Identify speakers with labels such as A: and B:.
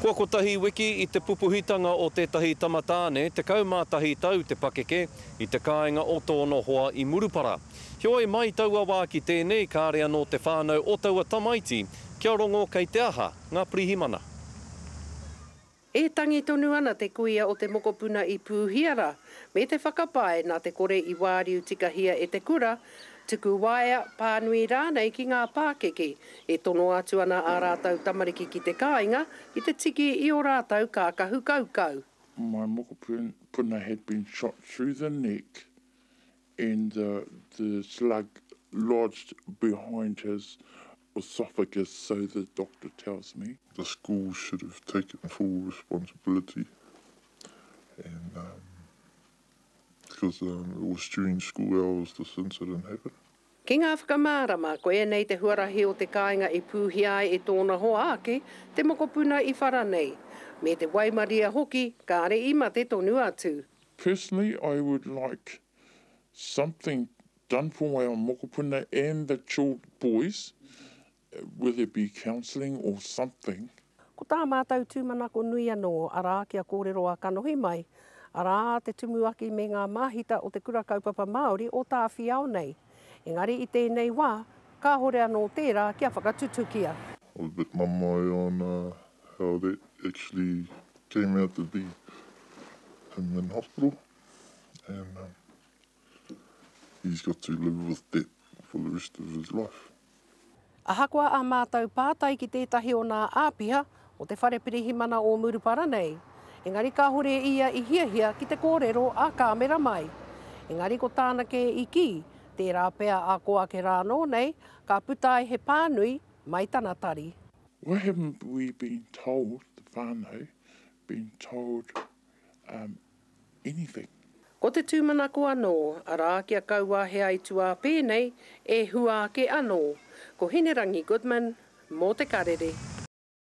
A: Kua kotahi wiki i te pupuhitanga o tētahi tama tāne 11 tau te pakeke i te kāinga o tōna hoa i Murupara. Heoi mai taua wā ki tēnei kāre anō te whānau o taua tamaiti kia rongo kei te aha ngā pirihimana.
B: E tangi tonu ana te kuia o te mokopuna i pūhia rā, me te whakapae nā te kore i wāriu tikahia e te kura, tuku waea, pānui rānei ki ngā pākeke e tono atu ana ā rātou tamariki ki te kāinga ki te tiki i ō rātou kākahu kaukau.
C: My mokopuna had been shot through the neck and the the slug lodged behind his esophagus so the doctor tells me. The school should have taken full responsibility and um, because um, it was during school hours this incident happened.
B: Ki ngā whakamārama, koia nei te huarahi o te kāinga i pūhia ai e tōna hoa ake, te mokopuna i whara nei. Me te waimaria hoki, kāre i mate tonu atu.
C: Personally, I would like something done for my mokopuna and the children, boys, whether it be counselling or something.
B: Ko tā mātou tūmanako nui anō, arā, kia kōrero a kanohi mai, arā, te tumuaki me ngā māhita o Te Kura Kaupapa Māori o Tāwhiao nei. Engari i tēnei wā, kāhore anō tērā kia whakatutukia.
C: I was a bit mamae on uh, how that actually came out to be him in hospital and um, he's got to live with that for the rest of his life.
B: Ahakoa ā mātou pātai ki tētahi o nā āpiha o te Whare Pirihimana o Murupara nei, engari kāhore ia i hiahia ki te kōrero ā-kāmera mai. Engari ko tāna kē i kī, tērā pea ā kō ake rānō nei, ka puta ai he pānui mai tana tari.
C: Why haven't we been told, the whānau, been told um, anything?
B: Ko te tūmanako anō, arā kia kaua he aituā pēnei e hua ake anō. Ko Hinerangi Goodman, mō Te Karere.